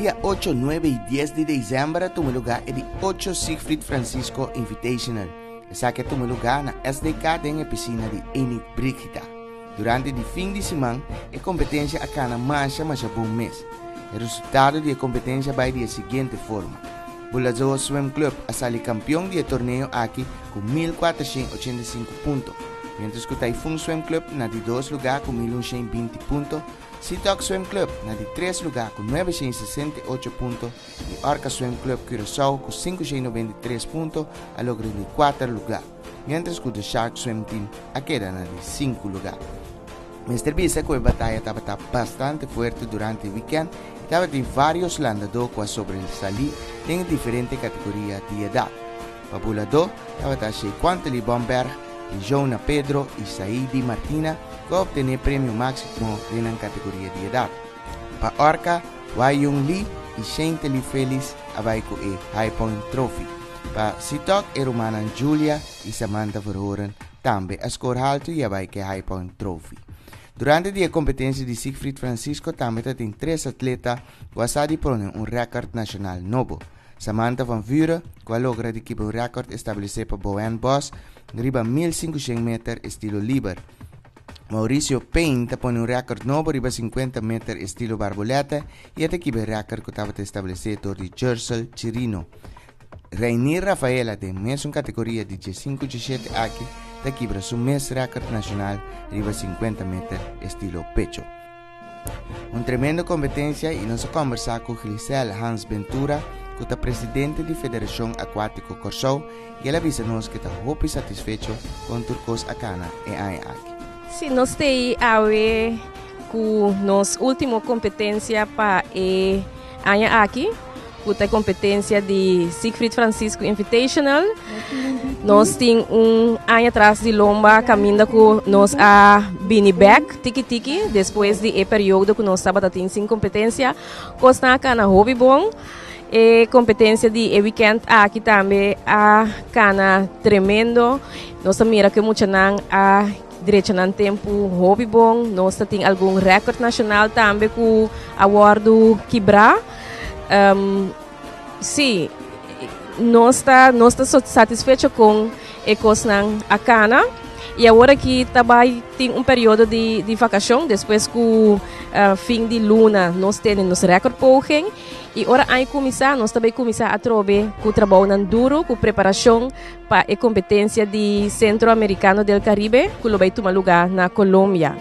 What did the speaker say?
Dia 8, 9 i 10 di desèmber a tuma lugá e di ocho Siegfried Francisco Invitational. Esaki a tuma lugá na SDK den e pisina di Enid Brigitha. Durante di fin di siman e kompetensia a kana masha masha bon mes. E resultado di e kompetensia bai di e siguiente forma, Bulazoa Swim Club a sali kampion di e torneo aki ku 1485 punto, miéntras ku Typhoon Swim Club na di dos lugá ku 1120 punto, Seatock Swim Club na di tres lugá ku 968 punto i Orca Swim Club Curaçao ku 593 punto a logra di kuater lugá, miéntras ku The Shark Swim Team a keda na di sinku lugá. Mester bisa ku e bataya tabata bastante fuerte durante e wikènt i tabatin vários landadó ku a sobresalí den e diferente kategoria di edat. Pa buladó tabata Shequantely Bomberg, Dijona Pedro i Saidi Martina ku a optené premio máksimo den nan kategoria di edat. Pa Orca, Wai Yung Lee i Shantely Felis a bai ku e High Point Trophy. Pa Sitok e rumannan Julia i Samantha Verhoren Tambe a skor haltu i a bai ku e High Point Trophy. Durante di e kompetensia di Siegfried Francisco tambe ta tin tres atleta ku a sa di pone un rèkòrt nashonal nobo. Samantha van Vuren ku a logra di kibra un rèkòrt establesé pa Boanne Bos riba 1500 meter estilo liber. Mauricio Payne ta pone un rèkòrt nobo riba 50 meter estilo barbolète i e ta kibra e rèkòrt ku tabata establesé dor di Jersel Chirino. Reinier Rafaela den mesun kategoria di diesinku diesshete aki ta kibra su mes rèkòrt nashonal riba 50 meter estilo pecho. Un tremendo kompetensia i nos a kòmbersá ku Grisel Hans Ventura ku ta presidente di Federashon Akuátiko Kòrsou i el a bisa nos ku e ta hopi satisfecho kon tur kos a kana e aña aki. Si, nos t'ei awe ku nos último kompetensia pa e aña aki. Ku ta e kompetensia di Siegfried Francisco Invitational. Nos tin un aña tras di lomba kaminda ku nos a bini bèk tiki tiki despues di e periodo ku nos tabata tin sin kompetensia. Kosnan a kana hopi bon. E kompetensia di e wikènt aki tambe a kana tremendo. Nos a mira ku e muchanan a drecha nan tempu hopi bon. Nos ta tin algun rèkòrt nashonal tambe ku a wòrdu kibrá. Um, sí, nos ta, nos ta satisfecho con e cosnan a cana. Y awor aki ta bay tin un periodo di, di vacacion, despues cu uh, fin di luna nos tene nos record poging. Y ora aña cuminsa, nos ta bay cuminsa atrobe cu trabounan duro, cu preparacion pa e competencia di Centro Americano del Caribe, cu lo bay tuma lugar na Colombia.